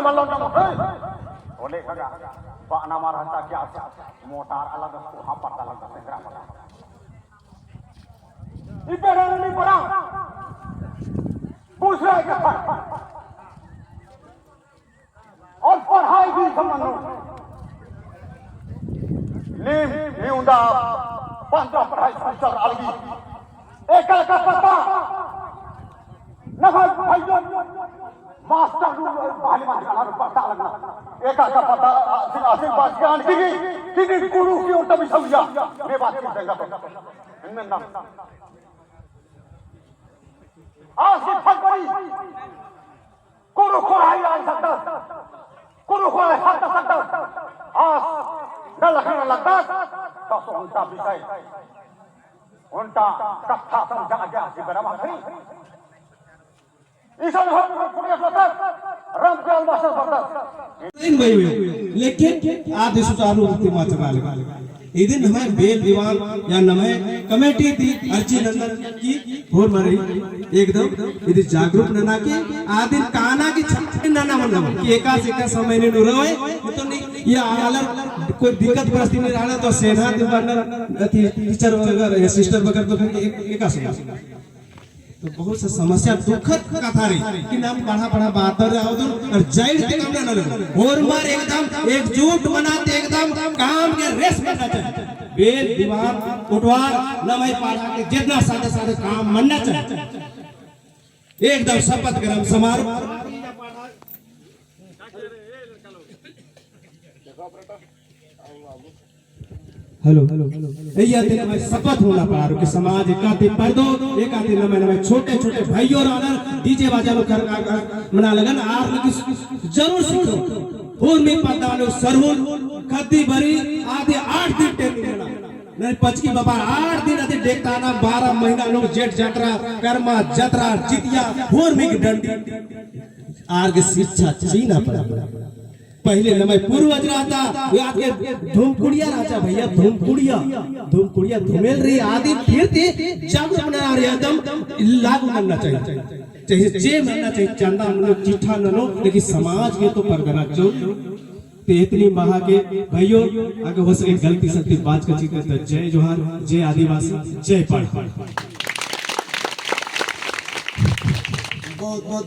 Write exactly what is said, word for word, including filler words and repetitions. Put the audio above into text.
मल्लो ना मोटे। ओले खगा, पाना मार हता क्या सा? मोटार अलग, कोहा पड़ता अलग, सेंगरा पड़ता। इबे नहीं पड़ा। दूसरा एक था। और पढ़ाई भी समझो। नीम, निउंदा, पंद्रह पढ़ाई संस्था अलगी। एका का पता। नफा भाइयों, मास्टर रूम में बाहरी बात करना पड़ता लगना। एका का पता, आसिन, आसिन बात ज्ञान की भी, कि भी गुरु की ओर तभी समझा। मैं बात की देगा तो। इनमें ना। आसिन फरवरी। कुरु कुराई आन सकदस, कुरु कुराई हत्ता सकदस, आस न लखना लगदस, तो ओन्टा विषय, ओन्टा कत्था समझा गया कि बड़ा बात नहीं। ईसा ने हम पुण्य प्रसाद, राम के अलमास बरदस। लेकिन आदि सुचारू रूप से माचना लगा। इदिन नम्है बेल दीवान या नम्है कमेटी ती अर्जी नंदन की होरमर एकदम इदी जागरूक नना की आदिन काना की छाती नना मन्ना की एकासे एकासे समय ने नुरवे तो नहीं ये आलर कोई दिक्कत परिस्थिति नहीं रहना तो सेना ती बनना अति टीचर वगैरह या सिस्टर वगैरह तो फिर एक, एकासे तो बहुत सा समस्या दुखद कथा रई कि नाम पढ़ा पढ़ा बात कर रहे हो और जाइर ते काम ना लगे। होरमर एकदम एकजुट मना ते एकदम काम के रेस करना चाहिए। बेल दीवान कोटवार नम्है पाड़ा के जितना सादे सादे काम मन्ना चाहिए। एकदम शपथ ग्रहण समारोह। हेलो, एइय्या ती नम्है शपथ होना पड़ारो कि समाज एका ती परदो, एका ती नम्है, नम्है छोटे, छोटे भाइयोर आलर DJ बाजा लो कर, कर, कर, मना लगन आर लगी जरूर सीखो। होरमी पद्दा लो सरहुल, खद्दी बरी, आदि आठ दिन training लेना। नहीं पचकी बाबा आठ दिन आदि देखता ना, बारह महीना लोग जेठ जतरा, करमा जतरा, जितिया, होरमी की डंडी। आर के शिक्षा चीना पड़ा। पहले नम्है पूर्वज रहता, याद के धूमकुड़िया राजा भैया, धूमकुड़िया, धूमकुड़िया धूमेल रई आदि फिर ती जागरूक नना रई एकदम लागू मन्ना चाहिए। चाहे जे मन्ना चाहिए, चंदा मनो, चिट्ठा मनो, लेकिन समाज के तो परगना चो। ते इतनी महा के भाइयों, अगर हो सके गलती सलती बात कर चीज तो जय जोहार, जय आदिवासी, जय पाड़। बहुत बहुत